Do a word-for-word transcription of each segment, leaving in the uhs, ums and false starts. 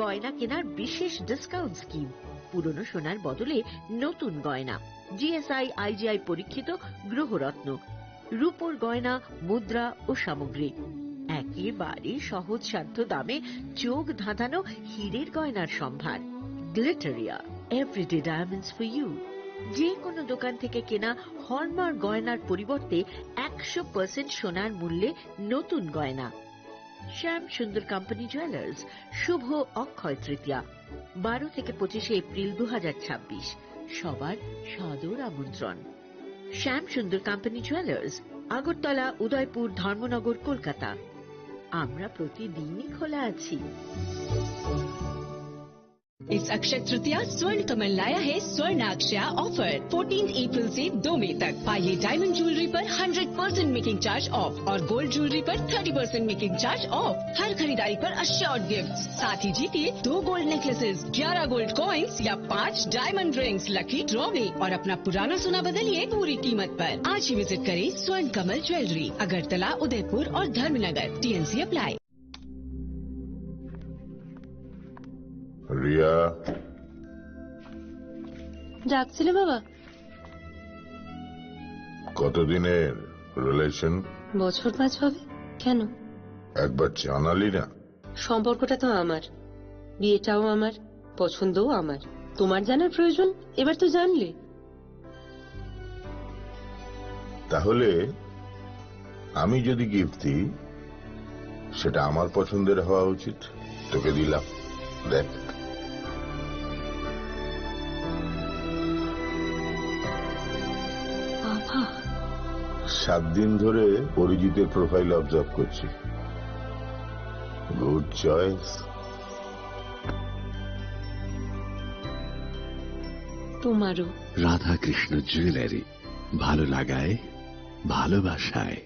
গয়না কেনার বিশেষ ডিসকাউন্ট স্কিম, পুরনো সোনার বদলে নতুন গয়না, জিএসআই আইজিআই পরীক্ষিত গ্রহরত্ন, রূপোর গয়না, মুদ্রা ও সামগ্রী, একেবারে সহজসাধ্য দামে চোখ ধাঁধানো হীরের গয়নার সম্ভার। Glitteria, everyday diamonds for you. যে কোনো দোকান থেকে কেনা হলমার্ক গয়নার পরিবর্তে একশো পার্সেন্ট সোনার মূল্যে নতুন গয়না। শ্যাম সুন্দর কোম্পানি জুয়েলার্স, শুভ অক্ষয় তৃতীয়া, বারো থেকে পঁচিশে এপ্রিল দু হাজার ছাব্বিশ। সবার সাদর আমন্ত্রণ। শ্যাম সুন্দর কোম্পানি জুয়েলার্স, আগরতলা, উদয়পুর, ধর্মনগর, কলকাতা। আমরা প্রতিদিনই খোলা আছি। इस अक्षय तृतीया स्वर्ण कमल लाया है स्वर्णाक्षया ऑफर। फोर्टीन अप्रैल से दो मई तक पाइए डायमंड ज्वेलरी पर hundred percent making charge off और गोल्ड ज्वेलरी पर thirty percent making charge off. हर खरीदारी पर अश्योर्ड गिफ्ट, साथ ही जीतिए दो गोल्ड नेकलेसेस, ग्यारह गोल्ड कॉइन्स या पाँच डायमंड रिंग्स लकी ड्रॉ में और अपना पुराना सोना बदलिए पूरी कीमत पर। आज ही विजिट करें स्वर्ण कमल ज्वेलरी, अगरतला, उदयपुर और धर्मनगर। TNC apply. রিয়া। ডাকছিলে বাবা? কতদিনের রিলেশন? বছর পাঁচ হবে। কেন? একবার জানালি না। সম্পর্কটা তো আমার, বিয়েটাও আমার, পছন্দও আমার। তোমার জানার প্রয়োজন? এবার তো জানলে। তাহলে আমি যদি গিফট দিই, সেটা আমার পছন্দের হওয়া উচিত। তোকে দিলাম, দেখ। বাবা। সাত দিন ধরে অরিজিতের প্রোফাইল অবজার্ভ করছি। Good choice. তোমারও। রাধাকৃষ্ণ জুয়েলারি, ভালো লাগায়, ভালোবাসায়।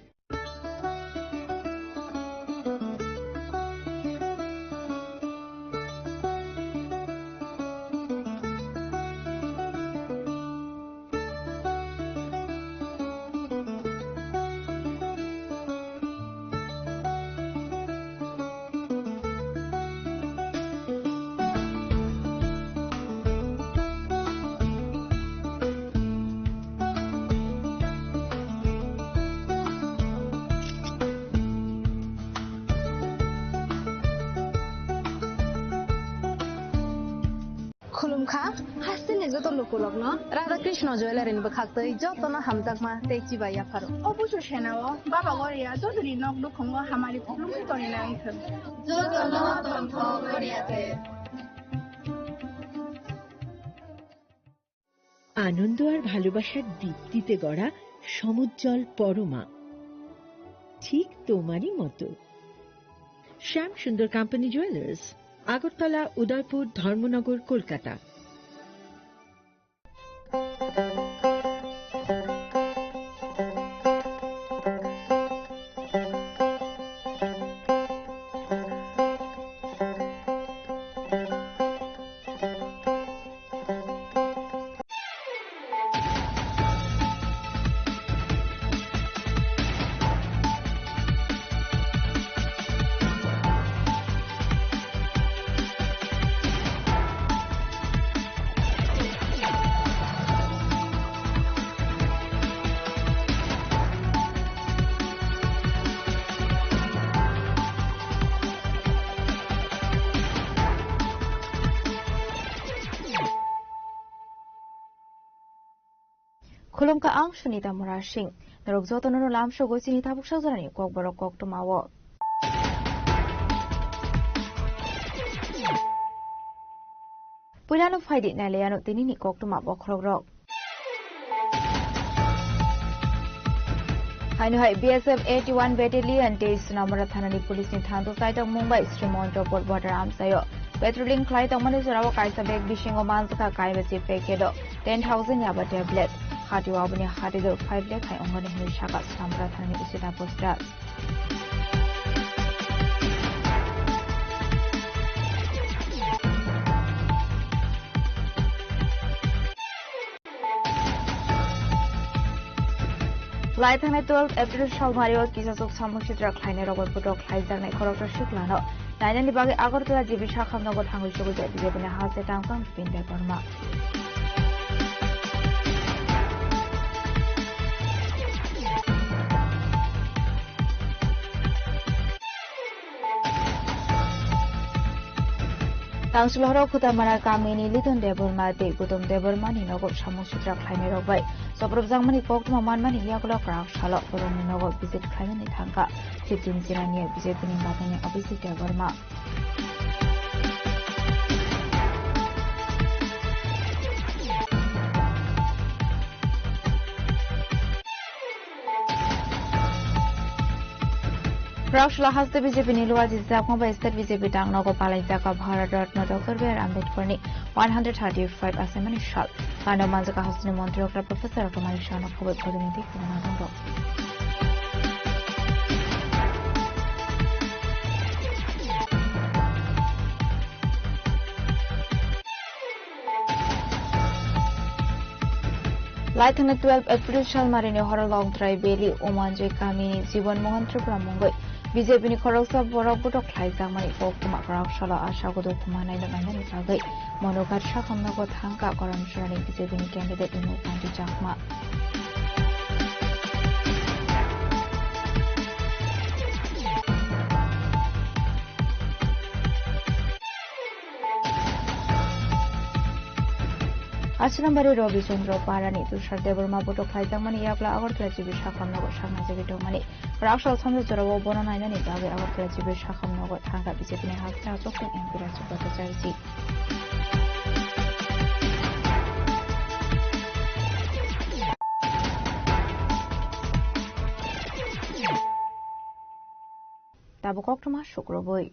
Khulumkha, hasteni joto lukurokno Radha Krishna Jewellery ni bwkhaktwi jotono hamjakma tei chibai yapharo. O busu senao Baba Goria jotoni nok nukhungo hamari khulumwi tongina wngkha. Jotono tongthok Goria te. আনন্দ আর ভালোবাসার দীপ্তিতে গড়া সমুজ্জ্বল পরমা, ঠিক তোমারই মতো। শ্যাম সুন্দর কোম্পানি জুয়েলার্স, আগরতলা, উদয়পুর, ধর্মনগর, Kolkata. Khulumkha, ang Sunita Murasing. Norok jotono no lamsogo chini tabuk sajorani kokborok koktwmao. Puilano phaidi nailaiano tinini koktwma bokhorokrok. Haino hai B S F eighty-one Battalion tei Sonamura thanani police ni thando chaitokmung bai Srimonto Port Border amchaio patrolling khlai tongmani jorao kaisa bag bisingo manjakha kaibasi packet o ten thousand yaba tablet. Hatio aboni hatidor five lakh hai ongani hinwi saka Sonamura thanani O C Taposh Das. Lai thangnai twelve April salmario kisasuk samung sitra khlainai rokbai putok khlaijaknai khoroksa siklano Nainani bagwi Agartala G B Sakham nogo thangwi chugwi B J P ni haste tangphang Bipin Debbarma. Tangsil horo Khutamara kamini Liton Debbarma tei Gautam Debbarma ni nogo samung sitra khlainai rok bai chopropjakmani koktwma manmani yagulo kwrak salo borokni nogo visit khlainani thangkha fifteen Jinani B J P ni bagwini Abhishek Debbarma. Kwraksula haste B J P ni luwa jijak mobile state B J P tang nogo palaijak Bharat Ratna Doctor B R Ambedkar ni one hundred thirty-five asemani sal. Kano manjaka hasteni montri okra Professor Dr. Manik Saha no khoboi khoboi ni dik khoboi nang rok. Laithangni twelve April salmarini horo Longtrai Valley Umanjoi kamini Jibon Mohan Tripura mungwi B J P ni khoroksa borok botok khlaijakmani koktwma kwrak salo Asha Gudu Kumar naino nainani bagwi Monogat Sakham nogo thangkha Karamchurani B J P ni candidate Imul Kanti Chakma. Asrambari Robi Chandra Parani Tushar Debbarma botok khlaijakmani yakla Agartala G B Sakham nogo sakna jagwi tongmani. Raksal samjak jorao bono nainani bagwi Agartala G B Sakham nogo thangkha B J P ni haste achukthung M P Rajib Bhattacharya ji. Tabuk koktwma sukrubui.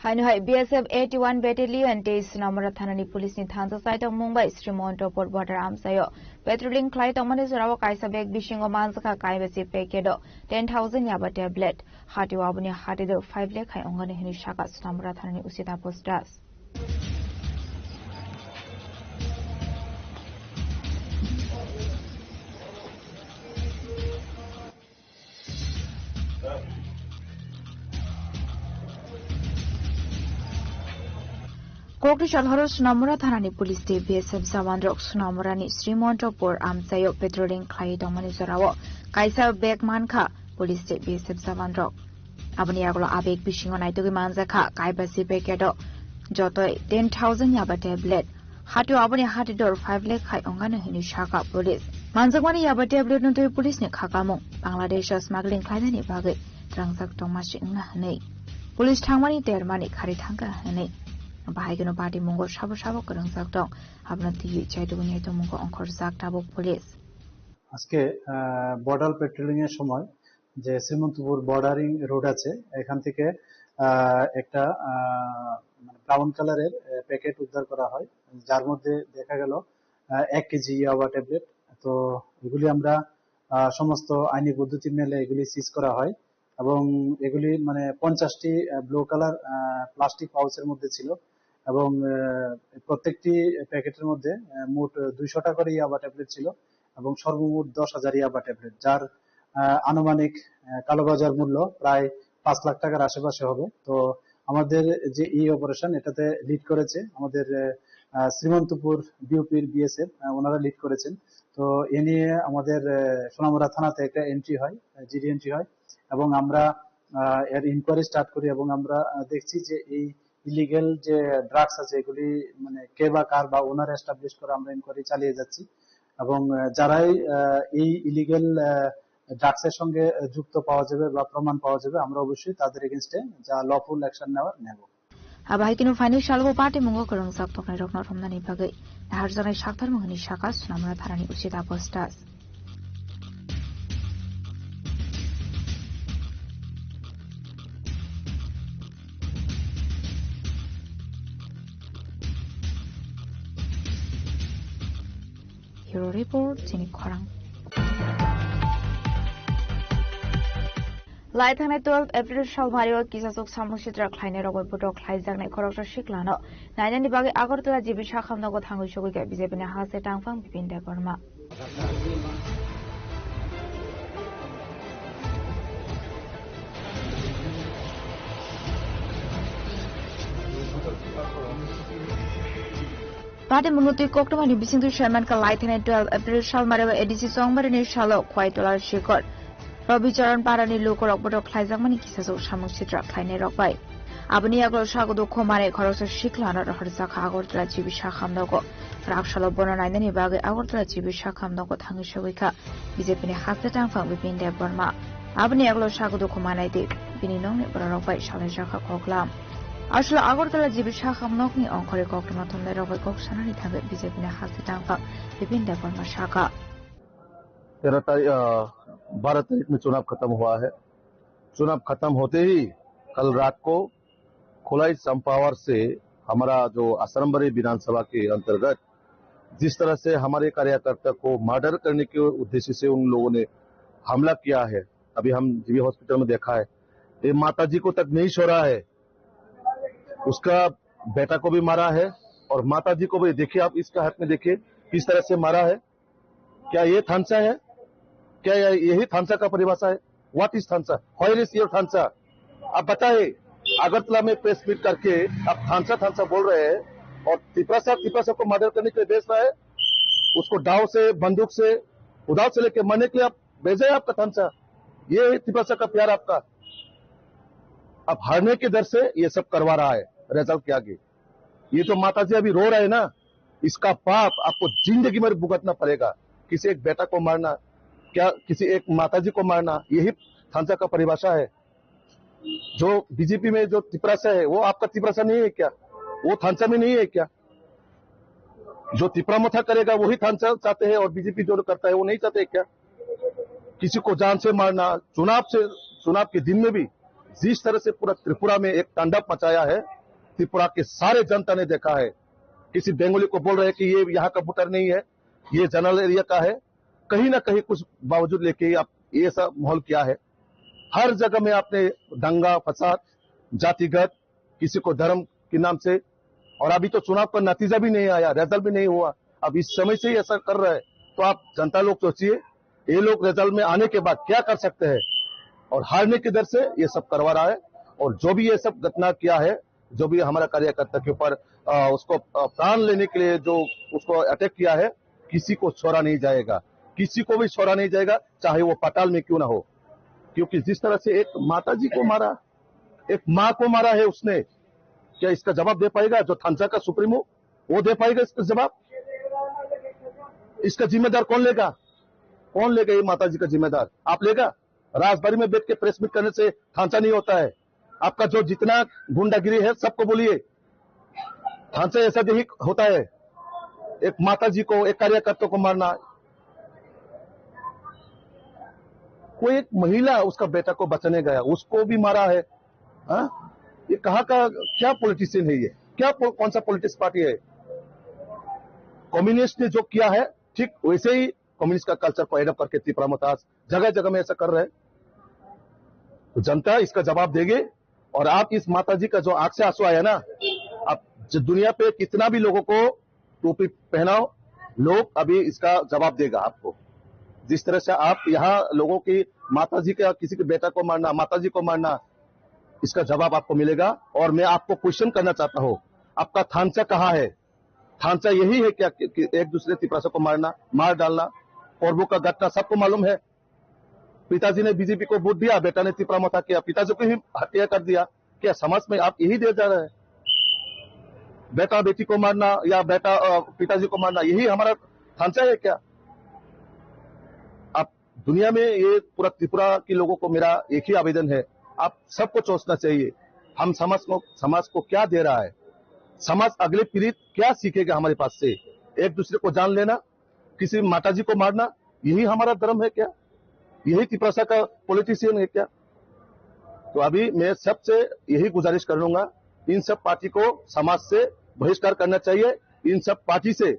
Haino hai B S F eighty-one Battalion tei Sonamura thanani police ni thansa saitok mungbai Srimantapur border amchaio patrolling khlai tongmani jorao kaisa bag bisingo manjakha kaibasi packet o ten thousand yaba tablet. Hatio aboni hati do five lakh hai ongani hwnwi saka Sonamura thanani O C Taposh Das. Kokri salhoro Sonamura thanani police tei B S F jawan rok Sonamurani Srimantapur amchaio patrolling khlai tongmani jorao kaisa bag mankha police tei B S F jawan rok. Aboni yagulo a bag bisingo naitugwi manjakha kaibasi packet o jotoi ten thousand yaba tablet. Hatio aboni hati dor five lakh hai ongano hwnwi saka police. Manjakmani yaba tablet no twi police ni khakamung Bangladesh o smuggling khlainani bagwi twrangjak tongma se wngna hwnwi police thangmani termani khari thangkha hwnwi. Bahai kheno party mungo sabo sabo kwrwngjak tong, abono twiwi chaitugwi naitukmungo ongkhorjak tabuk police. আজকে, আহ, border patrolling এর সময় যে Srimantapur bordering road আছে, এখান থেকে, আহ, একটা, আহ, মানে ব্রাউন কালারের, আহ, প্যাকেট উদ্ধার করা হয়, যার মধ্যে দেখা গেল, আহ, এক কেজি ইয়াবা ট্যাবলেট। তো এগুলি আমরা, আহ, সমস্ত আইনি পদ্ধতি মেনে এগুলি সিজ করা হয় এবং এগুলি মানে পঞ্চাশটি, আহ, ব্লু কালার, আহ, প্লাস্টিক পাউচের মধ্যে ছিল এবং, আহ, প্রত্যেকটি প্যাকেটের মধ্যে, আহ, মোট দুইশোটা করে ইয়াবা ট্যাবলেট ছিল। এবং সর্বমোট দশ হাজার ইয়াবা ট্যাবলেট, যার, আহ, আনুমানিক, আহ, কালোবাজার মূল্য প্রায় পাঁচ লাখ টাকার আশেপাশে হবে। তো আমাদের যে এই অপারেশন, এটাতে লিড করেছে আমাদের, আহ, শ্রীমন্তপুর বিওপির বিএসএফ, আহ, ওনারা লিড করেছেন। তো এ নিয়ে আমাদের, আহ, সোনামুড়া থানাতে একটা এন্ট্রি হয়, আহ, জিডি এন্ট্রি হয় এবং আমরা, আহ, এর ইনকোয়ারি স্টার্ট করি এবং আমরা, আহ, দেখছি যে এই ইলিগ্যাল যে ড্রাগস আছে, এগুলি মানে কে বা কার বা ওনার এস্টাবলিশ করে আমরা ইনকোয়ারি চালিয়ে যাচ্ছি। এবং, আহ, যারাই, আহ, এই ইলিগ্যাল, আহ, ড্রাগসের সঙ্গে যুক্ত পাওয়া যাবে বা প্রমাণ পাওয়া যাবে, আমরা অবশ্যই তাদের এগেইনস্টে যা লফুল অ্যাকশন নেওয়ার নেব। Abo hai kheno phaini salo bo party mungo kwrwngjak toknairokno romnani bagwi naharjaknai sakthar mung hwnwi saka Sonamura thanani O C Taposh Das. Hero Report, chini khorang. Lai thangnai twelve April salmario kisasuk samung sitra khlainai rokbai botok khlaijaknai khoroksa siklano nainani bagwi Agartala G B Sakham nogo thangwi sogwi kha B J P ni haste tangphang Bipin Debbarma. Party mungwi twi koktwmani bisingtwi saiman kha laithani twelve April salmari o A D C Chongbarini salo Khwaitola Shikhar Rabi Charan Parani lukurok bodol khlaijakmani kisajwk samung sitra khlainairok bai. Aboni yagulo sago dukho manwi khoroksa sikla ano rohorjak kha Agartala G B sakhamnogo. Raksalo bono nainani bagwi Agartala G B sakhamnogo thangwi sogwi kha B J P ni haste tangphang Bipin Debbarma. Aboni yagulo sago dukho manai twi bini nokni bororok bai salaijak kha koklam. Aswk Agartala G B sakhamnokni ongkhorwi koktwma thumnairok bai kok sanani thangwi B J P ni haste tangphang Bipin Debbarma sakha. तेरह तारीख, अ, बारह तारीख में चुनाव खत्म हुआ है। चुनाव खत्म होते ही कल रात को खोलाई चंपावर से हमारा जो आश्रमबाड़ी विधानसभा के अंतर्गत जिस तरह से हमारे कार्यकर्ता को मर्डर करने के उद्देश्य से उन लोगों ने हमला किया है, अभी हम जीबी हॉस्पिटल में देखा है, ये माता जी को तक नहीं छोड़ा है, उसका बेटा को भी मारा है और माता जी को भी। देखिए, आप इसका हाथ में देखिए, किस तरह से मारा है। क्या ये थानसा है? क्या ये, यही थानसा का परिभाषा है? What is थानसा? Where is your थानसा? आप बताए, अगरतला में प्रेस मीट करके आप थानसा थानसा बोल रहे हैं और तिपरासा तिपरासा को मर्डर करने के लिए भेज रहा है, उसको दाव से, बंदूक से, उदाव से लेके मरने के लिए आप भेजा है आपका थानसा। ये है तिपरासा का प्यार आपका। आप हारने के डर से ये सब करवा रहा है रेजल्ट के आगे। ये जो माता जी अभी रो रहे हैं ना, इसका पाप आपको जिंदगी में भुगतना पड़ेगा। किसी एक बेटा को मारना, क्या किसी एक माता जी को मारना, यही थानसा का परिभाषा है? जो बीजेपी में जो तिपरासा है, वो आपका तिपरासा नहीं है क्या? वो थानसा में नहीं है क्या? जो तिपरा मोथा करेगा, वही थानसा चाहते हैं, और बीजेपी जो करता है, वो नहीं चाहते क्या? किसी को जान से मारना, चुनाव से, चुनाव के दिन में भी जिस तरह से पूरा त्रिपुरा में एक तांडव मचाया है, त्रिपुरा के सारे जनता ने देखा है। किसी बंगाली को बोल रहे हैं कि ये यहाँ का वोटर नहीं है, ये जनरल एरिया का है, कहीं ना कहीं कुछ बावजूद लेके आप ये ऐसा माहौल किया है। हर जगह में आपने दंगा फसाद, जातिगत, किसी को धर्म के नाम से, और अभी तो चुनाव का नतीजा भी नहीं आया, रिजल्ट भी नहीं हुआ। अब इस समय से ही ऐसा कर रहा है, तो आप जनता लोग सोचिए, ये लोग रिजल्ट में आने के बाद क्या कर सकते हैं, और हारने के डर से ये सब करवा रहा है। और जो भी ये सब घटना किया है, जो भी हमारा कार्यकर्ता के ऊपर, अ, उसको, अ, प्राण लेने के लिए जो उसको अटैक किया है, किसी को छोड़ा नहीं जाएगा, किसी को भी छोड़ा नहीं जाएगा, चाहे वो पाताल में क्यों ना हो। क्योंकि जिस तरह से एक माता जी को मारा, एक माँ को मारा है उसने, क्या इसका जवाब दे पाएगा जो थानसा का सुप्रीमो? वो दे पाएगा इसका जवाब? इसका जिम्मेदार कौन लेगा? कौन लेगा ये माता जी का जिम्मेदार? आप लेगा? राजबाड़ी में बैठ के प्रेस मीट करने से थानसा नहीं होता है। आपका जो जितना गुंडागिरी है, सबको बोलिए। थानसा ऐसा नहीं होता है। एक माता जी को, एक कार्यकर्ता को मारना, कोई एक महिला उसका बेटा को बचाने गया, उसको भी मारा है। हाँ? ये कहाँ का, क्या पॉलिटिशियन है ये? क्या पो-, कौन सा पॉलिटिक्स पार्टी है? कम्युनिस्ट ने जो किया है, ठीक वैसे ही कम्युनिस्ट का कल्चर को एडॉप्ट करके तिपरा मोथा जगह जगह में ऐसा कर रहे हैं। तो जनता इसका जवाब देगी। और आप इस माता जी का जो आंख से आंसू आया ना, आप जो दुनिया पे कितना भी लोगों को टोपी पहनाओ, लोग अभी इसका जवाब देगा आपको। जिस तरह से आप यहाँ लोगों की माता जी का, किसी के बेटा को मारना, माता जी को मारना, इसका जवाब आपको मिलेगा। और मैं आपको क्वेश्चन करना चाहता हूँ, आपका थानसा कहाँ है? थानसा यही है क्या कि, कि एक दूसरे तिपरासा को मारना, मार डालना? पर्वो का घटना सबको मालूम है। पिताजी ने बीजेपी को वोट दिया, बेटा ने तिपरा मोथा किया, पिताजी को ही हत्या कर दिया। क्या समाज में आप यही दे जा रहे हैं? बेटा बेटी को मारना या बेटा, अ, पिताजी को मारना, यही हमारा थानसा है क्या? आप दुनिया में, ये पूरा त्रिपुरा के लोगों को मेरा एक ही आवेदन है, आप सबको सोचना चाहिए, हम समाज को, समाज को क्या दे रहा है, समाज अगले पीढ़ी क्या सीखेगा हमारे पास से? एक दूसरे को जान लेना, किसी माता जी को मारना, यही हमारा धर्म है क्या? यही तिपरासा का पॉलिटिशियन है क्या? तो अभी मैं सबसे यही गुजारिश कर लूंगा, इन सब पार्टी को समाज से बहिष्कार करना चाहिए। इन सब पार्टी से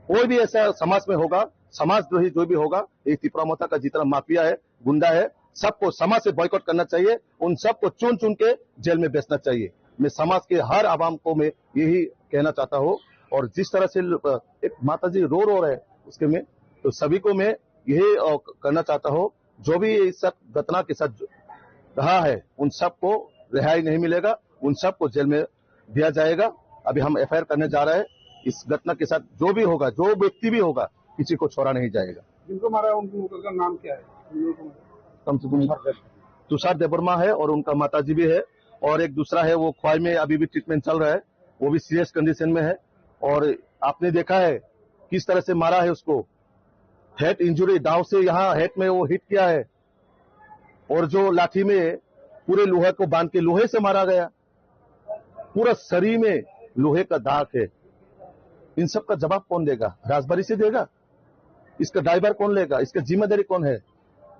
कोई भी ऐसा समाज में होगा, समाजद्रोही जो भी होगा, ये तिपरा मोथा का जितना माफिया है, गुंडा है, सबको समाज से बॉयकॉट करना चाहिए। उन सबको चुन चुन के जेल में भेजना चाहिए। मैं समाज के हर आवाम को मैं यही कहना चाहता हूँ। और जिस तरह से ल-, एक माता जी रो रो रहे हैं, उसके में तो सभी को मैं यही, अ, करना चाहता हूँ, जो भी ये सब घटना के साथ जो रहा है, उन सबको रिहाई नहीं मिलेगा, उन सबको जेल में दिया जाएगा। अभी हम एफआईआर करने जा रहे हैं। इस घटना के साथ जो भी होगा, जो व्यक्ति भी होगा, किसी को छोड़ा नहीं जाएगा। जिनको मारा है, उनका नाम क्या है? कम से कम तुषार देवर्मा है और उनका माताजी भी है, और एक दूसरा है, वो खोवाई में अभी भी ट्रीटमेंट चल रहा है, वो भी सीरियस कंडीशन में है। और आपने देखा है किस तरह से मारा है उसको, हेड इंजरी, दाव से यहाँ हेड में वो हिट किया है, और जो लाठी में पूरे लोहे को बांध के लोहे से मारा गया, पूरा शरीर में लोहे का दाग है। इन सब का जवाब कौन देगा? राजबारी से देगा? इसका ड्राइवर कौन लेगा? इसका जिम्मेदारी कौन है?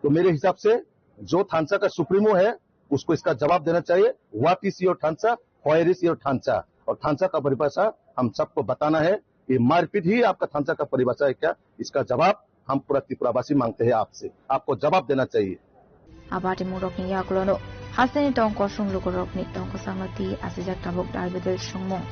तो मेरे हिसाब से जो थानसा का सुप्रीमो है, उसको इसका जवाब देना चाहिए। What is your थानसा? Where is your थानसा? और थानसा का परिभाषा हम सबको बताना है। ये मारपीट ही आपका थानसा का परिभाषा है क्या? इसका जवाब हम पूरा त्रिपुरावासी मांगते हैं आपसे। आपको जवाब देना चाहिए। Abati murokni yakulono hasteni tong kosong lukurokni tong kwchangno twi asijak tabuk dai bedel songmung.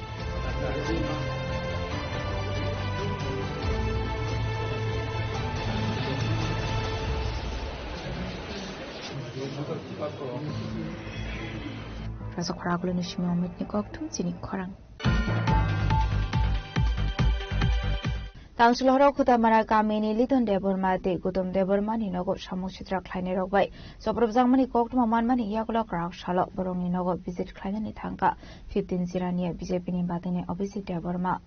Rasa khorang agulini simi omitni kokthum chini khorang. Tangsil horo Khutamara kamini Liton Debbarma tei Gautam Debbarma ni nogo samung sitra khlainai rok bai chopropjakmani koktwma manmani yagulo kwrak salo borokni nogo visit khlainani thangkha fifteen Jirania B J P ni batini Abhijit Debbarma.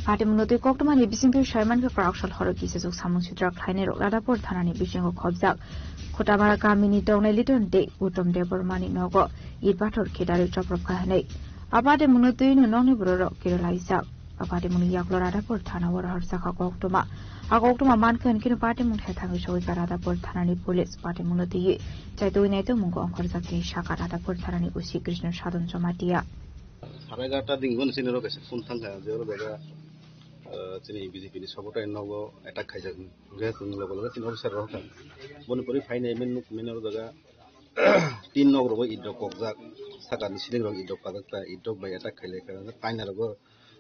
Patimung no twi koktwmani bisingtwi saimankhe kwraksal horo kisijwk samung sitra khlainai rok Radhapur thanani bisingo khobjak. Khutamara kamini tongnai Liton tei Uttom Debbarmani nogo it pathor khitarwi chopropkha hinwi. A patimungno twino nokni bororok kirilaijak. A patimungni yaklo Radhapur thana o rohorjakha koktwma. A koktwma mankha hinkhe patimung thethangwi sogwikha Radhapur thanani police. Patimungno twiwi chaitwi naitukmungo ongkhorjak hinwi sakha Radhapur thanani O C Krishna Sadon Jamatia. Sare egarota dini bono chini rok kaisa phone thangkha je oro jaga, ah, chini B J P ni supporter nogo attack khaijak hinwi. Hwnkhe chwng loge loge chini officer rok thang. Boni pore phainai mini nuk mini oro jaga tin nok rogo it rok kokjak, sakani ceiling rok it rok pajak ta, it rok bai attack khailai kha, taina rogo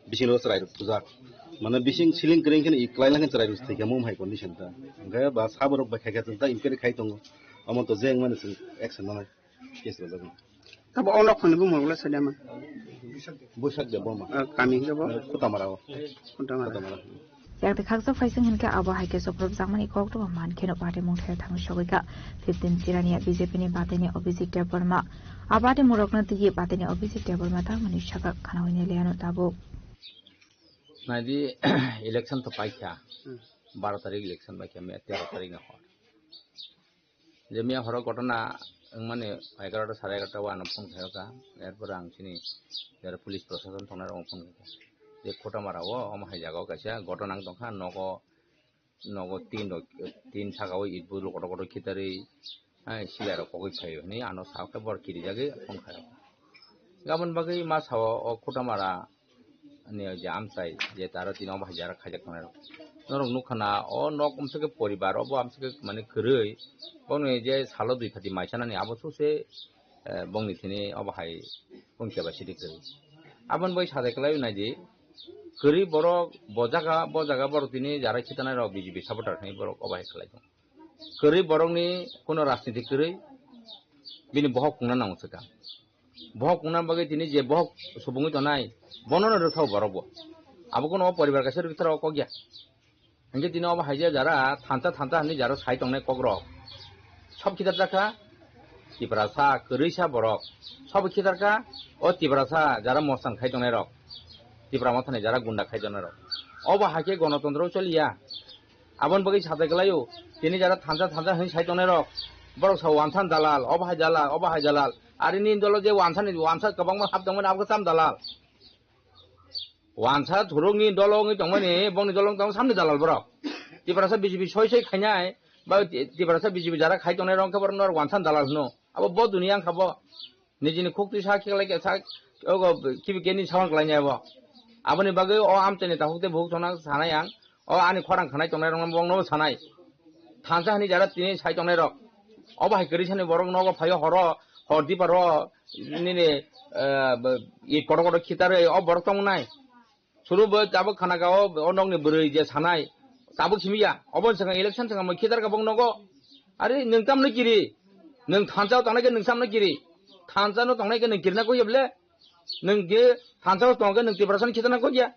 bising rogo chwrai rok thujak. Mane bising ceiling kwrwi khe i kwlai lang khe chwrai rok thwi kha mung hai condition ta. Hwnkhe ba sabo rok bai khai kha chwng ta inquiry khai tongo. Omo to je wngmani chwng action nanai case rwjak. Tabo o nok phangni bumung rok le sadi ama. Buisak de boma. Ah, kami hingke bo? Kutamara o. Kutamara. Kutamara. Yakti khaksa phaising hinkhe abo hai khe chopropjakmani koktwma mankheno patimung thethangwi sogwikha fifteen Jirania B J P ni batini Abhijit Debbarma. A patimung rokno twiwi batini Abhijit Debbarma tangmani sakha khana hwnwi liano tabuk. Naidi election to paikha. Hmm. Baro tarik election paikha, me tero tarik ni hor. Je miya horo ghotona wngmani egarota sare egarota o ano phone khaio kha, erpore ang chini jara police prosason tongnai rokno phone khaikha. Je Khutamara o omo hai jaga o kaisa ghotona wng tongkha, nogo, nogo tin rok, tin saka o it bulu kotor kotor khitarwi, hai, sila rok kogwi phaio hinwi ano sakhe bor kirijagwi phone khaio. Gabon bagwi ma sao o Khutamara ni je amchai je taro tini obo hai jara khaijak tongnai rok. Norok nukha na o nok umsake poribar obo amsake mane kwrwi. Bongni je salo dui khati mai sanani abo sose, eh, bongni thini obo hai bong keba sidi kwrwi. Aboni bai sajai kwlai nai di kwrwi borok bo jaga, bo jaga borok tini jara khitanai rok B J P supporter hinwi borok obo hai khlai tong. Kwrwi borokni kuno rajniti kwrwi bini bohok kungna nango swkang. Bohok wngna bagwi tini je bohok subungwi tongnai, bono no rwkha borok bo. Abo kuno o poribar kaisa rwkha rok kok ya. Hinkhe tini obo hai je jara thansa thansa hinwi jara sai tongnai kok rok. Sob khitar jakha Tiprasa kwrwisa borok. Sob khitar kha o Tiprasa jara mosan khai tongnai rok. Tipra mothani jara gunda khai tongnai rok. Obo hai khe gonotontro choliya. Aboni bagwi sajai kwlaio, tini jara thansa thansa hinwi sai tongnai rok. Borok sa wansan dalal, obo hai dalal, obo hai dalal. Ari nini dolo je wansa ni wansa kwbangma hap tongmani abo khe cham dalal. Wansa thurukni dolo wngwi tongmani, bongni dolo wngwi tongmani samni dalal borok. Tiprasa B J P soi soi khainai, ba Tiprasa B J P jara khai tongnai rok khe borok no wansan dalal hwno. Abo bo duniya wngkha bo. Nijini khuk twi sa khe lai khe sa, ogo kibi keni sawan kwlai nai bo. Aboni bagwi o amchaini takhuk tei bukhuk chongna sanai ang. O ani khorang khanai tongnai rokno bo no sanai. Thansa hani jara tini sai tongnai rok. Obo hai kwrwi sani borok nogo phaio horo, Hor diparo nini, eh, ba, i kotor kotor khitar o borok tong nai. Suru bo tabuk khana ka o, o nokni bwrwi je sanai. Tabuk simi ya. Obo swkang election swkang mo khitar ka bok nogo. Are nwng tam no kiri. Nwng thansa o tongnai khe nwng sam no kiri. Thansa no tongnai khe nwng kirna koi ya bole. Nwng je thansa o tong khe nwng Tiprasa no khitar na koi ya.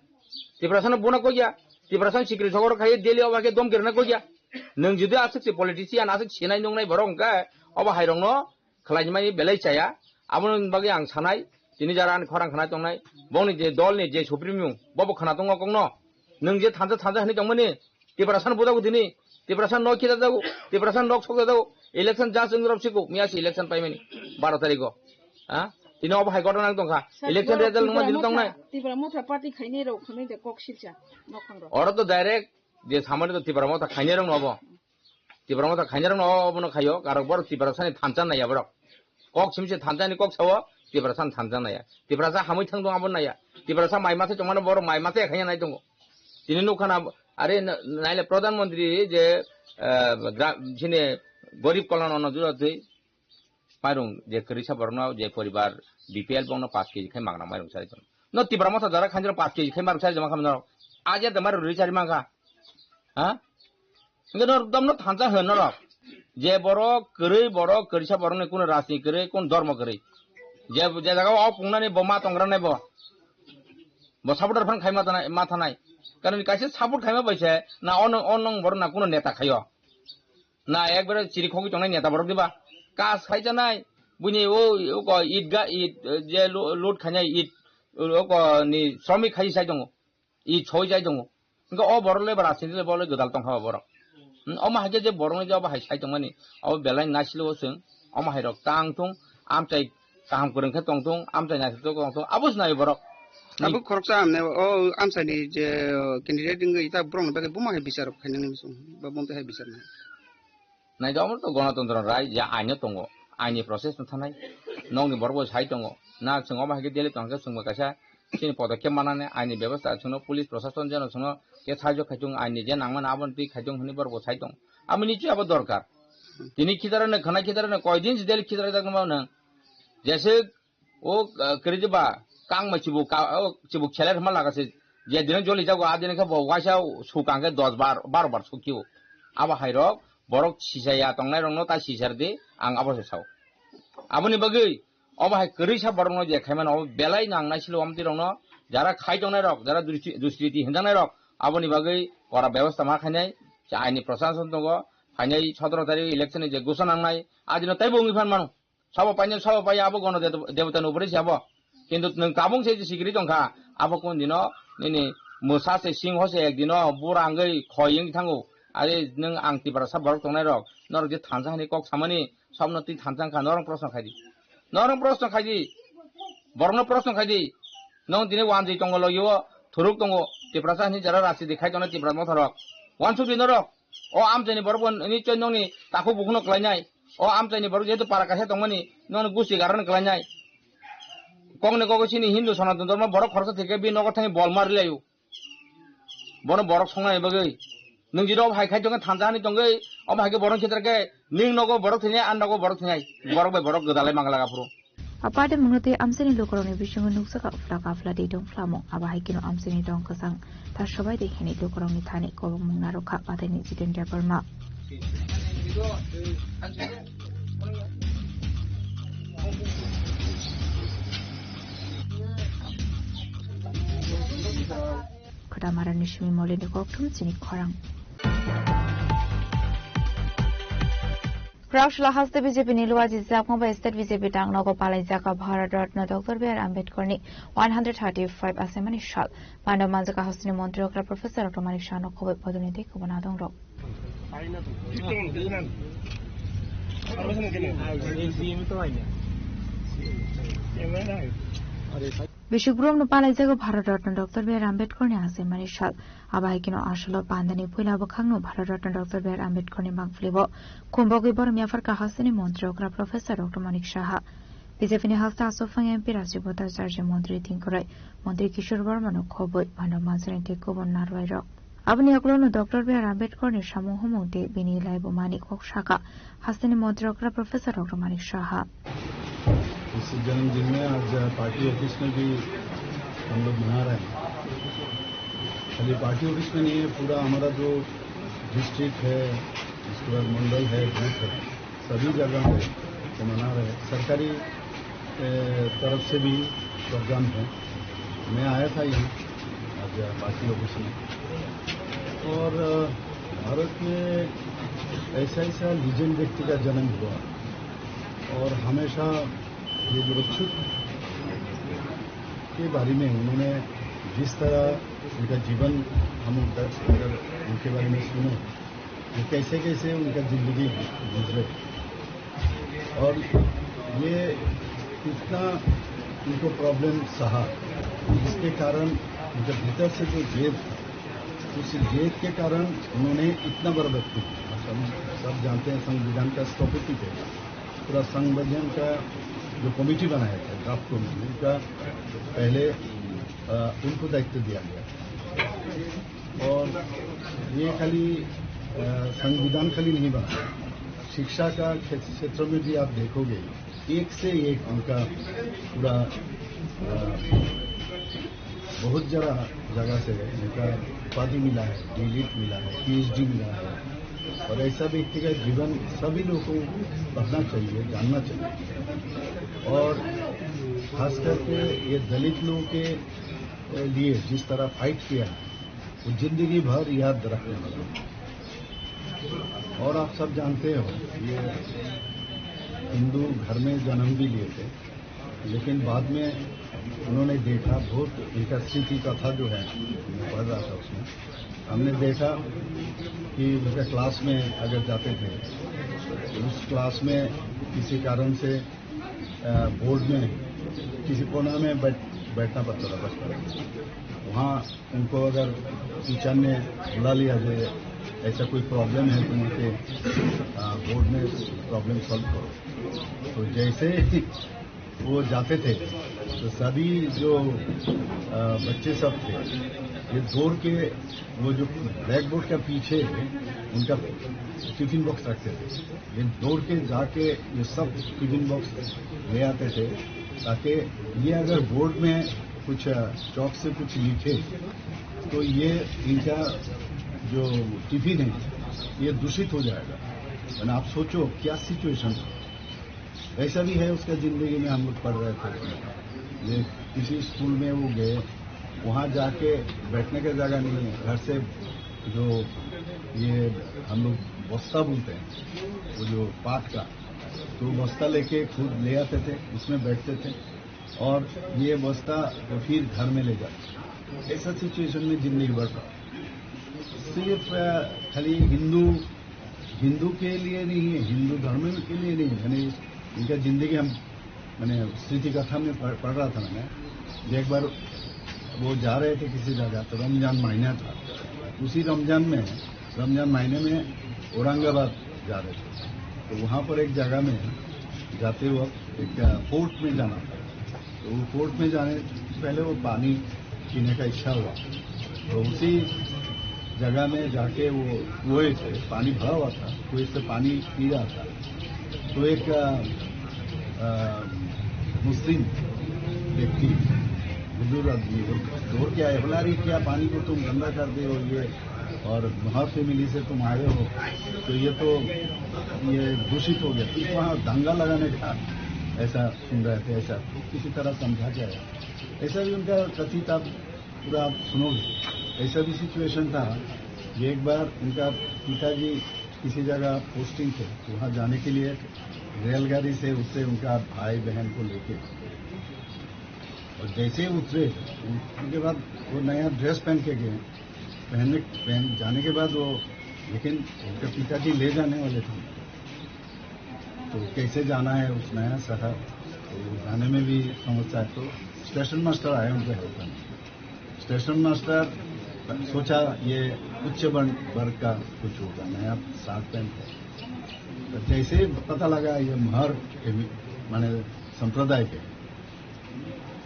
Tiprasa no buna koi ya. Tiprasa no sikri sogor khai Delhi o ba khe dom kirna koi ya. Nwng jodi aswk se politician aswk sinai nungnai borok hwnkhe obo hai rok no khlaimani belai chaya. Aboni bagwi ang sanai, tini jara ani khorang khna tongnai, bongni je dolni je supreme, bobo khna tongo kokno. Nwng je thansa thansa hinwi tongmani, Tiprasano bujago tini, Tiprasano nok khijajago, Tiprasano nok sokjajago, election just wng rok siko, miya se election paimani, baro tarikgo. Ha? Tini obo hai ghotona wng tongkha. Sir, election borok result nungma Tipra jil Motha, tongnai. Tipra Motha party khainai rok khwnwi de kok silcha, nokhang rok. Oro to direct je samani to Tipra Motha khainai rok no obo. Tipra Motha khainai rok no obono khaio, karok borok Tiprasani thansa naiya borok. Kok simse thansa ni kok sao, Tiprasani thansa naiya. Tiprasa hamwi thang dong abo naiya. Tiprasa mai masa chongmano borok mai masa khaina nai tongo. Tini nukha na, are na-, naile Pradhan Mantri je, eh, gra-, sini Garib Kalyan Anna Yojana twi mairung je kwrwisa borokno je poribar B P L bokno paanch K G khai magna mairung sai tongo. No Tipra Motha jara khainai rok paanch K G khai mairung sai joma khamno. Aja de mairung rwi chari mangkha. Ha? Hingke norok domno thansa hwn norok. Je borok kwrwi borok kwrwisa borokni kuno rajni kwrwi kuno dhormo kwrwi. Je, je jaga o pungnani bo ma tongra nai bo. Bo supporter phan khai ma tanai, ma thanai. Karon kaisa support khaima bai se na ono, ono borok na kuno neta khaio. Na ekbare chiri khogwi tongnai neta borok diba. Kas khai janai. Buini o, o ko it ga, it, eh, je lo-, load khainai it, o ko ni sromik khai sai tongo. I choi jai tongo. Hingke o borok le ba rajniti le bo le gwdal tongkha o borok. Hmm, omo hai khe je borok ni je obo hai sai tongmani, obo belai naisilo o chwng, omo hai rok tang thung, amchai kaham kwrwng khe tong thung, amchai naisik tong thung, abo se nai borok. Abo khoroksa amne o amchai ni je candidate wngwi ta borok ni bagwi buma hai bichar khainani muchung, ba bumtwi hai bichar nai. Naidi omo to Ganatantro rai je aino tongo, aini process no thanai, nokni borok bo sai tongo, na chwng omo hai khe Delhi tong khe chwngbo kaisa chini podokhe manani aini bebosta chwngno police prosason jeno chwngno khe sahajyo khai tongo, aini je nangmani aboni twi khai tongo hwnwi borok bo sai tongo. Amo nichoi abo dorkar. Tini khitarano khwnai khitarano koi din si Delhi khitara jak nang. Jese O, ah, kwrwi ba, kangma chibuk ka, o, chibuk seler hwnma laga se, je dino joli jago, a dino khe bo waisa sukang khe dos bar, baro bar sukio. Abo hai rok, borok sisaya tongnai rokno ta sisar di, ang abo se sao. Aboni bagwi, obo hai kwrwi sa borokno je khaimano, obo belai nang naisilo amtwi rokno, jara khai tongnai rok, jara dusri-, dusriti hinjaknai rok, aboni bagwi kora bebosta ma khainai, je aini prosason tongo, phainai sotoro tarik election ni je gusa nangnai, a dino teibo wngwi phan mano. Sabo painai, sabo pai abo gono de-, debota ni upore se abo. Kintu nwng tabung se sikiri tongkha, abo kun dino nini mwsa se singho se ek dino bura wngwi khoi wngwi thango. Are nwng ang Tiprasa borok tongnai rok, norok je thansa hani kok samani, sobno twi thansa wngkha, norok proshno khai di. Norok proshno khai di. Borokno proshno khai di. Nwng tini wanjwi tongo logi o, thuruk tongo, Tiprasa hani jara rasi di khai tongnai Tipra motha rok. Wansuk di norok. O amchaini borok bo nichoi nokni takhuk bukhukno klainai. O amchaini borok jehetu para kaisa tongmani, nokni gusti garano klainai. Kokni kogo chini Hindu Sanatan Dhormo borok khoroksa thwikhe bini nogo thangwi bol ma rwlaio. Bono borok songnani bagwi. Nwng jira obo hai khai tongkhe thansa hani tongwi, omo hai khe borok khitar khe, ning nogo borok thwinai, ang nogo borok thwinai. Borok bai borok gwdalai mangla aphuru. Aparte mungno tei amchaini lukurokni bisingo nukjak afla kafla tei dongphlamo. Abo hai kheno amchaini dong kwchang ta sobai de hwnwi lukurokni thani kobongmung narwkha pataini Jitendra Debbarma. Khodamarani simi Molini kokthum chini khorang. Raoshla haste B J P ni luaji jakma bai state B J P tang nogo palai jaka Bharat Ratna Doctor B R Ambedkar ni one hundred thirty-five asemani sal. Mando manjaka hasteni montri okra Professor Doctor Manik Saha no khoboi podoni tei kubuna dong rok. Bishik Brum no palai jago Bharat Ratna Doctor B R Ambedkar ni asemani sal. Abo hai kheno asolo pandani puila bwkhakno Bharat Ratna Doctor B R Ambedkar ni mangpili bo Kumbogwi Boromia Pharka hasteni montri okra Professor Doctor Manik Saha, B J P ni hasta aswk phang M P Rajiv Bhattacharya, montri Tinkorai, montri Kishore Verma no khoboi, mano majani tei kubun narwai rok. Aboni yagulo no Doctor B R Ambedkar ni samung humung tei bini laibumani kok saka hasteni montri okra Professor Doctor Manik Saha. इस जन्मदिन में आज party office में भी हम लोग मना रहे हैं। खाली पार्टी ऑफिस में नहीं है, पूरा हमारा जो डिस्ट्रिक्ट है, उसके बाद मंडल है, बूथ है, सभी जगह पे ये मना रहे हैं। सरकारी, ए, तरफ से भी प्रोग्राम है। मैं आया था यहाँ आज पार्टी ऑफिस में, और, अ, भारत में ऐसा ऐसा लीजेंड व्यक्ति का जन्म हुआ, और हमेशा ये जो बच्चों के बारे में उन्होंने जिस तरह उनका जीवन हम उनका, अगर उनके बारे में सुने, वो कैसे कैसे उनका जिंदगी गुजरे और ये कितना उनको प्रॉब्लम सहा, इसके कारण उनके भीतर से जो जेद था, उस जेद के कारण उन्होंने इतना बड़ा व्यक्ति, आप सब, सब जानते हैं, संविधान का स्थपति थे, पूरा संविधान का जो कमेटी बनाया था, ड्राफ्ट कमेटी, उनका पहले, अ, उनको दायित्व दिया गया। और ये खाली, अ, संविधान खाली नहीं बना, शिक्षा का क्षे-, क्षेत्र में भी आप देखोगे, एक से एक उनका पूरा, अ, बहुत जरा जगह से उनका उपाधि मिला है, डीलिट मिला है, पीएचडी मिला है। और ऐसा व्यक्ति का जीवन सभी लोगों को पढ़ना चाहिए, जानना चाहिए। और खास करके ये दलित लोगों के लिए जिस तरह फाइट किया, वो जिंदगी भर याद रखने वाला। और आप सब जानते हो, ये हिंदू घर में जन्म भी लिए थे, लेकिन बाद में उन्होंने देखा, बहुत उनका स्मृति कथा जो है, मैं पढ़ रहा था उसमें, हमने देखा कि उनका क्लास में अगर जाते थे, तो उस क्लास में किसी कारण से, अ, बोर्ड में किसी कोना में बैठ, बैठना पड़ता था बचपन में। वहाँ उनको अगर टीचर ने बुला लिया कि ऐसा कोई प्रॉब्लम है, तो वहाँ पे, अ, बोर्ड में प्रॉब्लम सॉल्व करो, तो जैसे ही वो जाते थे, तो सभी जो, अ, बच्चे सब थे, ये दौड़ के वो जो ब्लैक बोर्ड के पीछे उनका टिफिन बॉक्स रखते थे, ये दौड़ के जाके ये सब टिफिन बॉक्स ले आते थे, ताकि ये अगर बोर्ड में कुछ, अ, चॉक से कुछ लिखे, तो ये इनका जो टिफिन है, ये दूषित हो जाएगा। यानी आप सोचो क्या सिचुएशन था। ऐसा भी है, उसका जिंदगी में हम लोग पढ़ रहे थे, ये किसी स्कूल में वो गए, वहाँ जाके बैठने का जगह नहीं है। घर से जो ये हम लोग बस्ता बोलते हैं, वो जो पाट का, तो बस्ता लेके खुद ले आते थे, उसमें बैठते थे और ये बस्ता फिर घर में ले जाते थे। ऐसा सिचुएशन में जिंदगी भर रहा। सिर्फ, अ, खाली हिंदू, हिंदू के लिए नहीं है, हिंदू धर्म के लिए नहीं है। यानी इनका जिंदगी हम, मैंने स्मृति कथा में पढ़, पढ़ रहा था मैंने, कि एक बार वो जा रहे थे किसी जगह, तो रमजान महीना था, उसी रमजान में, रमजान महीने में औरंगाबाद जा रहे थे, तो वहाँ पर एक जगह में जाते वक्त एक, अ, फोर्ट में जाना था। तो वो फोर्ट में जाने से पहले वो पानी पीने का इच्छा हुआ, तो उसी जगह में जाके वो कुएं से पानी भरा हुआ था, कुएं से पानी पी रहा था। तो एक, अ, अ, मुस्लिम व्यक्ति, बुजुर्ग आदमी, वो दौड़ के आए, बोला, "अरे, क्या पानी को तुम गंदा कर दे हो, ये और महार फैमिली से तुम आए हो, तो ये तो, ये दूषित हो गया।" तो वहाँ दंगा लगाने का ऐसा सुन रहे थे, ऐसा किसी तरह समझा के आया। ऐसा भी उनका कथित, आप पूरा आप सुनोगे, ऐसा भी सिचुएशन था कि एक बार उनका पिताजी किसी जगह पोस्टिंग थे, तो वहाँ जाने के लिए रेलगाड़ी से उससे उनका भाई बहन को लेके, और जैसे ही उतरे, उनके बाद वो नया ड्रेस पहन के गए, पहनने, पहन जाने के बाद वो, लेकिन उनके पिताजी ले जाने वाले थे, तो कैसे जाना है उस नया शहर, तो जाने में भी समस्या है। तो स्टेशन मास्टर आए उनके हेल्प में। स्टेशन मास्टर सोचा ये उच्च वर्ण, वर्ग का कुछ होगा, नया शर्ट पहन के। तो जैसे ही पता लगा ये महर के भी, माने संप्रदाय के,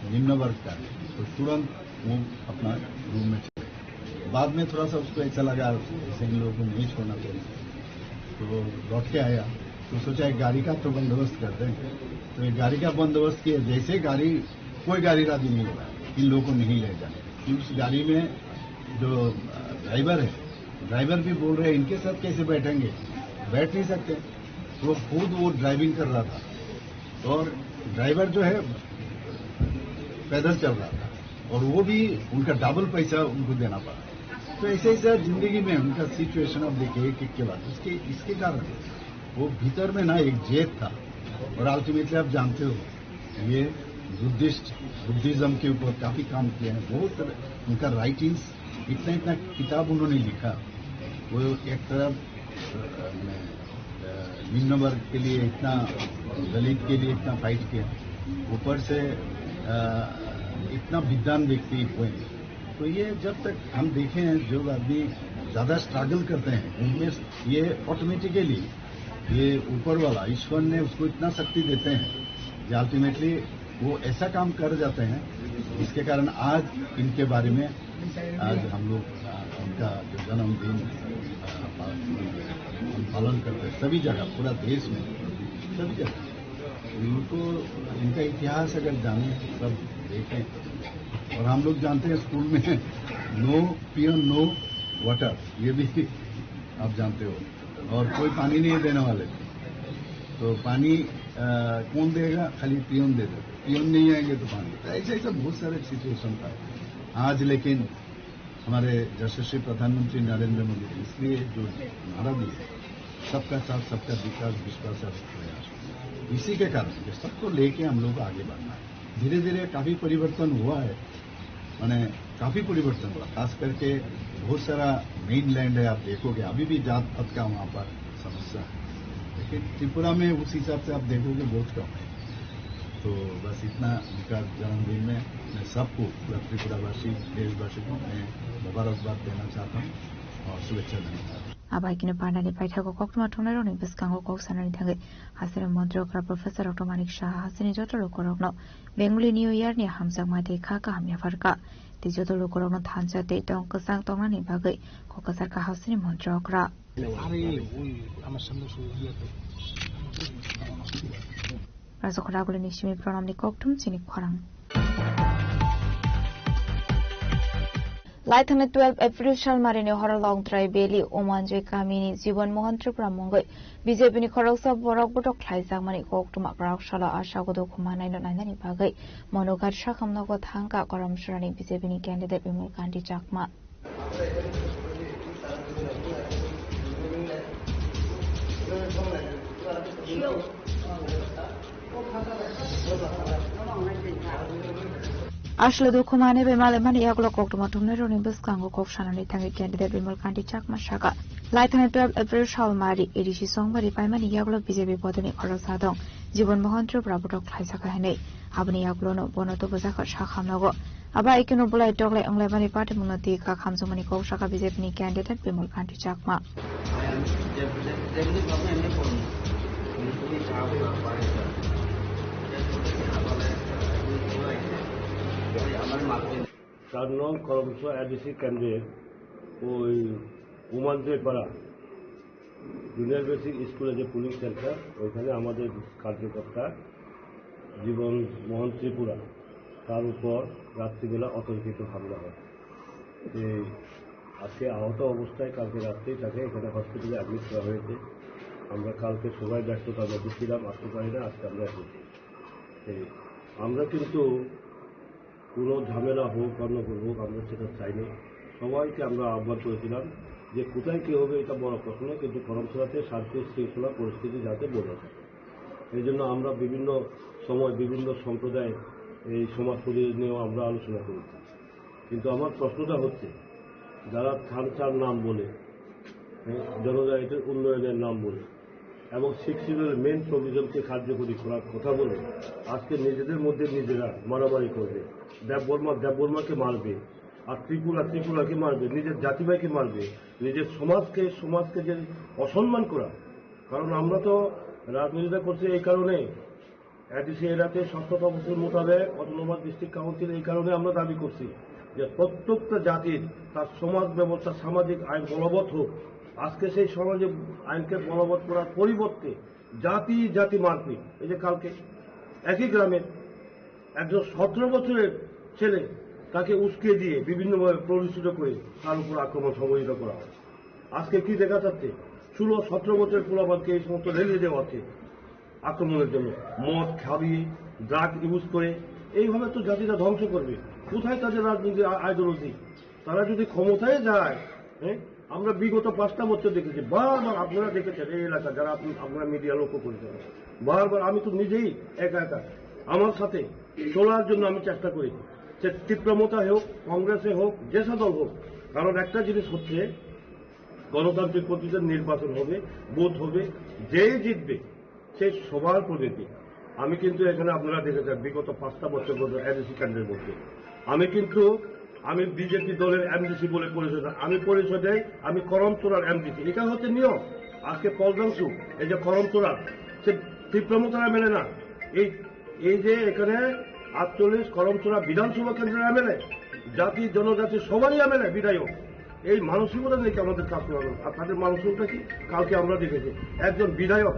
निम्न वर्ग का है, तो तुरंत वो अपना रूम में चले गए। बाद में थोड़ा सा उसको ऐसा लगा, जैसे इन लोगों को नहीं छोड़ना चाहिए, तो वो लौट के आया। तो सोचा एक गाड़ी का तो बंदोबस्त करते हैं। तो ये गाड़ी का बंदोबस्त किया, जैसे गाड़ी, कोई गाड़ी राजी नहीं हो रहा है इन लोगों को नहीं ले जाने। उस गाड़ी में जो ड्राइवर है, ड्राइवर भी बोल रहे हैं, "इनके साथ कैसे बैठेंगे, बैठ नहीं सकते।" वो खुद वो ड्राइविंग कर रहा था और ड्राइवर जो है पैदल चल रहा था और वो भी उनका डबल पैसा उनको देना पड़ा। तो ऐसे ऐसा जिंदगी में उनका सिचुएशन आप देखिए कि क्या बात, इसके इसके कारण वो भीतर में ना एक जेद था। और अल्टीमेटली आप जानते हो, ये बुद्धिस्ट, बुद्धिज्म के ऊपर काफी काम किया है। बहुत तरह उनका राइटिंग्स, इतना इतना किताब उन्होंने लिखा। वो एक तरफ अ, मैं, अ, निम्न वर्ग के लिए इतना, दलित के लिए इतना फाइट किया, ऊपर से अ, इतना विद्वान व्यक्ति हुए। तो ये जब तक हम देखें हैं, जो आदमी ज्यादा स्ट्रगल करते हैं उनमें ये ऑटोमेटिकली ये ऊपर वाला ईश्वर ने उसको इतना शक्ति देते हैं कि अल्टीमेटली वो ऐसा काम कर जाते हैं जिसके कारण आज इनके बारे में आज हम लोग, आ, उनका जो जन्मदिन, आ, पा-, हम पालन करते हैं सभी जगह, पूरा देश में, सभी जगह। इनको, इनका इतिहास अगर जाने, सब देखें। और हम लोग जानते हैं स्कूल में no peon no water, ये भी आप जानते हो। और कोई पानी नहीं देने वाले। तो पानी, आ, कौन देगा? खाली पियोन दे दे। पियोन नहीं आएंगे तो पानी। तो ऐसे, ऐसा बहुत सारे सिचुएशन था। आज लेकिन हमारे यशस्वी प्रधानमंत्री नरेंद्र मोदी ने इसलिए जो नारा दिया, "सबका साथ, सबका विकास, विश्वास और प्रयास", इसी के कारण कि सबको लेके हम लोग आगे बढ़ना है। धीरे-धीरे काफी परिवर्तन हुआ है, माने काफी परिवर्तन हुआ, खास करके बहुत सारा मेनलैंड है, आप देखोगे अभी भी जात पात का वहाँ पर समस्या है, लेकिन त्रिपुरा में उस हिसाब से आप देखोगे बहुत कम है। तो बस इतना, उनका जन्मदिन में मैं सबको, पूरा त्रिपुरावासी, देशवासी को मैं मुबारकबाद देना चाहता हूँ और शुभेच्छा देना चाहता हूँ। Abai kino pandani paithago koktwma thumnairokni bwskango kok sanani thangwi hasini montri okra Professor Doctor Manik Saha hasini joto lukurokno Bengali New Year ni hamjakma tei kha kaham yapharkha. Tei joto lukurokno thansa tei tong kwchang tongnani bagwi kok kwcharkha hasini montri okra. আরে, ওই আমার সামনে শুধু ইয়ে তো। Rajakhor Agulini simi pranamni kokthum chini khorang. Laithangni twelve April salmarini horo Longtrai Valley Umanjoi kamini Jibon Mohan Tripura mungwi B J P ni khoroksa borok botok khlaijakmani koktwma kwrak salo Asha Godo Khumanaino nainani bagwi Monoghat Sakham nogo thangkha Karamsarani B J P ni candidate Bimal Kanti Chakma. Asle dukhu mane bai male mani yagulo koktwma thumnairokni bwskango kok sanani thangwi candidate Bimal Kanti Chakma saka, laithani twelve April salmari A D C songmari paimani yagulo B J P bodolni khoroksa dong Jibon Mohan Tripura botok khlaisaka hinwi. Aboni yagulono bono tubujakha Sakham nogo. Aba ikeno bulai toklai wnglaimani patimungno twi kha khamjakmani kok saka B J P ni candidate Bimal Kanti Chakma. চার নং করমসা A D C কেন্দ্রের ওই উমাঞ্জয় পাড়া junior basic স্কুলে যে pulling centre, ওইখানে আমাদের কার্যকর্তা জীবন মোহন ত্রিপুরা, তার উপর রাত্রিবেলা অতর্কিত হামলা হয়। এই আজকে আহত অবস্থায় কালকে রাত্রেই তাকে এখানে হসপিটালে অ্যাডমিট করা হয়েছে। আমরা কালকে সবাই ব্যস্ততার মধ্যে ছিলাম, আসতে পারি না, আজকে আমরা এসেছি। এই আমরা কিন্তু কোনো ঝামেলা হোক, গণ্ডগোল হোক, আমরা সেটা চাই না। সবাইকে আমরা আহ্বান করেছিলাম যে কোথায় কী হবে এটা বড় প্রশ্ন নয়, কিন্তু করমছড়াতে শান্তি শৃঙ্খলা পরিস্থিতি যাতে বজায় থাকে, এই জন্য আমরা বিভিন্ন সময় বিভিন্ন সম্প্রদায় এই সমাজ প্রতিনিধি নিয়েও আমরা আলোচনা করেছি। কিন্তু আমার প্রশ্নটা হচ্ছে, যারা থানচার নাম বলে, হ্যাঁ, জনজাতির উন্নয়নের নাম বলে এবং সিক্স শিডিউলের মেইন প্রভিশনকে কার্যকরী করার কথা বলে আজকে নিজেদের মধ্যে নিজেরা মারামারি করবে, দেববর্মা দেববর্মাকে মারবে, আর ত্রিপুরা ত্রিপুরাকে মারবে, নিজের জাতিভাইকে মারবে, নিজের সমাজকে সমাজকে যে অসম্মান করা। কারণ আমরা তো রাজনীতিটা করছি এই কারণে, এডিসি এলাকাতে স্বচ্ছতা কমিশন মোতাবেক অটোনোমাস ডিস্ট্রিক্ট কাউন্সিল এই কারণে আমরা দাবি করছি যে প্রত্যেকটা জাতির তার সমাজ ব্যবস্থা, সামাজিক আইন বলবৎ হোক। আজকে সেই সমাজে আইনকে বলবৎ করার পরিবর্তে জাতি জাতি মারপিট। এই যে কালকে একই গ্রামে একজন সতেরো বছরের ছেলে, তাকে উস্কে দিয়ে বিভিন্নভাবে প্ররোচিত করে তার উপর আক্রমণ সংঘটিত করা হয়। আজকে কি দেখা যাচ্ছে? ষোলো সতেরো বছরের পোলাপানকে এই সমস্ত রেলিয়ে দেওয়া হচ্ছে আক্রমণের জন্য। মদ খাবিয়ে, ড্রাগ ইউজ করে, এইভাবে তো জাতিটা ধ্বংস করবে। কোথায় তাদের রাজনীতি, আইডিওলজি? তারা যদি ক্ষমতায় যায়, হ্যাঁ, আমরা বিগত পাঁচটা বছর দেখেছি, বারবার আপনারা দেখেছেন, এই এলাকা যারা আপনি, আপনারা মিডিয়া লক্ষ্য করেছেন, বারবার আমি তো নিজেই একা একা আমার সাথে চলার জন্য আমি চেষ্টা করি, সে তীব্রমতা হোক, কংগ্রেসে হোক, যে সে দল হোক। কারণ একটা জিনিস হচ্ছে, গণতান্ত্রিক পদ্ধতিতে নির্বাচন হবে, ভোট হবে, যেই জিতবে সেই সবার প্রতিনিধি। আমি কিন্তু এখানে, আপনারা দেখেছেন, বিগত পাঁচটা বছর পর্যন্ত এডিসি কেন্দ্রের মধ্যে আমি কিন্তু, আমি বিজেপি দলের এমডিসি বলে পরিচয় দেয়। আমি পরিচয় দেয় আমি করমচোরার এমডিসি। এটা হচ্ছে নিয়ম। আজকে পলজাংশু, এই যে করমচোরা, সে তীব্রমতারা মেলে না। এই, এই যে এখানে আটচল্লিশ করমচোরা বিধানসভা কেন্দ্রের এমএলএ, জাতি জনজাতি সবারই এমএলএ, বিধায়ক, এই মানসিকতা নিয়ে কি আমাদের কাজ করা দরকার? আর তাদের মানসিকতা কি? কালকে আমরা দেখেছি একজন বিধায়ক,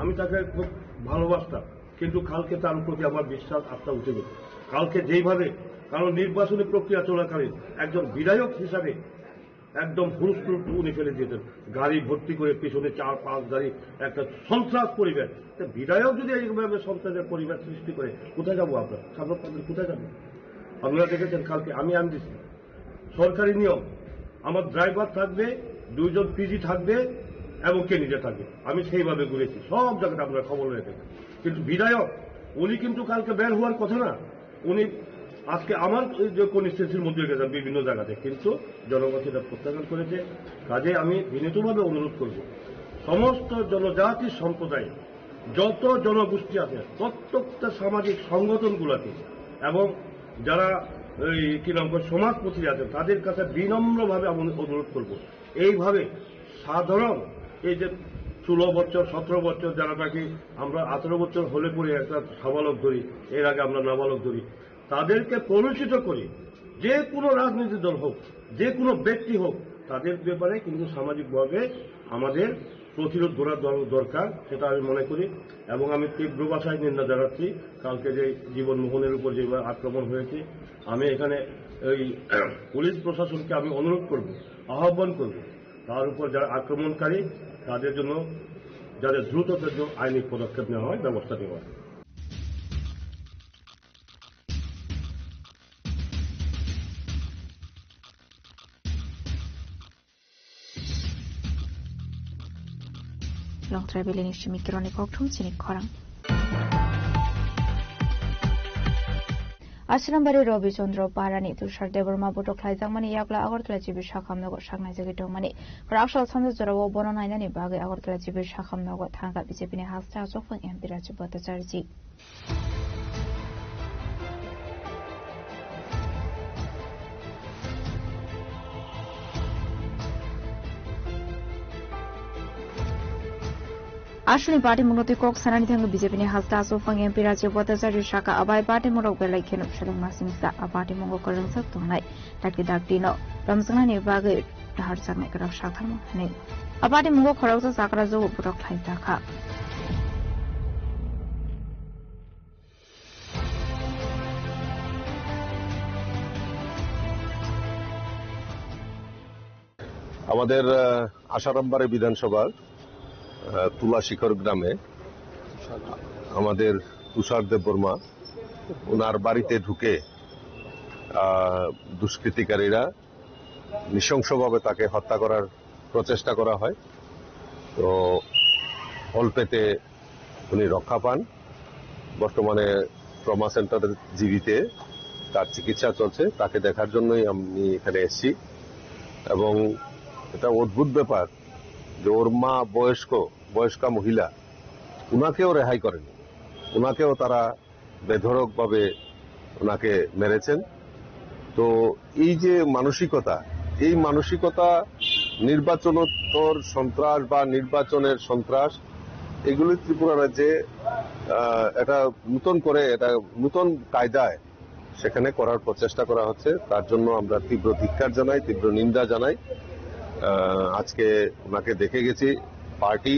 আমি তাকে খুব ভালোবাসতাম, কিন্তু কালকে তার প্রতি আমার বিশ্বাস আস্থা উঠে গেছে। কালকে যেইভাবে, কারণ নির্বাচনী প্রক্রিয়া চলাকালীন একজন বিধায়ক হিসাবে একদম হুলস্থুল উনি ফেলে দিয়েছেন, গাড়ি ভর্তি করে পিছনে চার পাঁচ গাড়ি একটা সন্ত্রাস পরিবেশ। তা বিধায়ক যদি এইভাবে সন্ত্রাসের পরিবেশ সৃষ্টি করে, কোথায় যাবো আমরা? সাধারণ পাবলিক কোথায় যাবো? আপনারা দেখেছেন কালকে আমি আনছি সরকারি নিয়ম, আমার ড্রাইভার থাকবে, দুইজন পিজি থাকবে এবং ক্যান্ডিডেট থাকবে। আমি সেইভাবে ঘুরেছি, সব জায়গাতে আপনারা খবর হয়ে থাকে। কিন্তু বিধায়ক উনি কিন্তু কালকে বের হওয়ার কথা না। উনি আজকে আমার এই যে কনস্টিটিউন্সির মধ্যে গেছেন বিভিন্ন জায়গাতে, কিন্তু জনগণ সেটা প্রত্যাখ্যান করেছে। কাজে আমি বিনীতভাবে অনুরোধ করব, সমস্ত জনজাতি সম্প্রদায়, যত জনগোষ্ঠী আছে, প্রত্যেকটা সামাজিক সংগঠনগুলোকে এবং যারা এই কি নাম করে সমাজপতি আছেন, তাদের কাছে বিনম্রভাবে আমি অনুরোধ করব, এইভাবে সাধারণ এই যে ষোলো বছর, সতেরো বছর, যারা নাকি আমরা আঠারো বছর হলে পরে একটা সাবালক ধরি, এর আগে আমরা নাবালক ধরি, তাদেরকে প্ররোচিত করে যে কোনো রাজনৈতিক দল হোক, যে কোনো ব্যক্তি হোক, তাদের ব্যাপারে কিন্তু সামাজিকভাবে আমাদের প্রতিরোধ গড়া দর-, দরকার, সেটা আমি মনে করি। এবং আমি তীব্র ভাষায় নিন্দা জানাচ্ছি কালকে যে জীবন মোহনের উপর যেভাবে আক্রমণ হয়েছে। আমি এখানে এই পুলিশ প্রশাসনকে আমি অনুরোধ করব, আহ্বান করব, তার উপর যারা আক্রমণকারী, তাদের জন্য যাতে দ্রুত আইনি পদক্ষেপ নেওয়া হয়, ব্যবস্থা নেওয়া হয়। Longtrai Valley ni simi kironi kokthum chini khorang. Ashram bari Robi Chandra Parani Tushar Debbarma botok khlaijakmani yakla Agartala G B sakam nogo saknai jagwi tongmani. Rakshal sanja jorao bono nainani bagwi Agartala G B sakam nogo thangkha B J P ni hasta achukphang M P Rajib Bhattacharya ji. Aswkni party mungno twi kok sanani thangwi B J P ni hasta achukphang M P Rajib Bhattacharya saka abai party mungrok belai kheno seleng masingsa a party mungo kwrwngjak tongnai. Dakti dakti no romjaknani bagwi naharjaknai kwrak saktharma hwnwi a party mungo khoroksa chakra jogo botok khlaijakha. আমাদের, আহ, আশারামবাড়ি বিধানসভার, আহ, তুলাশিখর গ্রামে আমাদের তুষার দেববর্মা, ওনার বাড়িতে ঢুকে, আহ, দুষ্কৃতিকারীরা নৃশংসভাবে তাকে হত্যা করার প্রচেষ্টা করা হয়। তো অল্পেতে উনি রক্ষা পান। বর্তমানে ট্রমা সেন্টার জিবিতে তার চিকিৎসা চলছে, তাকে দেখার জন্যই আমি এখানে এসেছি। এবং এটা অদ্ভুত ব্যাপার যে ওর মা বয়স্ক, বয়স্কা মহিলা, ওনাকেও রেহাই করেনি, ওনাকেও তারা বেধড়কভাবে ওনাকে মেরেছেন। তো এই যে মানসিকতা, এই মানসিকতা নির্বাচনোত্তর সন্ত্রাস বা নির্বাচনের সন্ত্রাস, এগুলি ত্রিপুরা রাজ্যে, আহ, এটা নতুন করে, এটা নতুন কায়দায় সেখানে করার প্রচেষ্টা করা হচ্ছে। তার জন্য আমরা তীব্র ধিক্কার জানাই, তীব্র নিন্দা জানাই। আহ, আজকে ওনাকে দেখে গেছি পার্টি,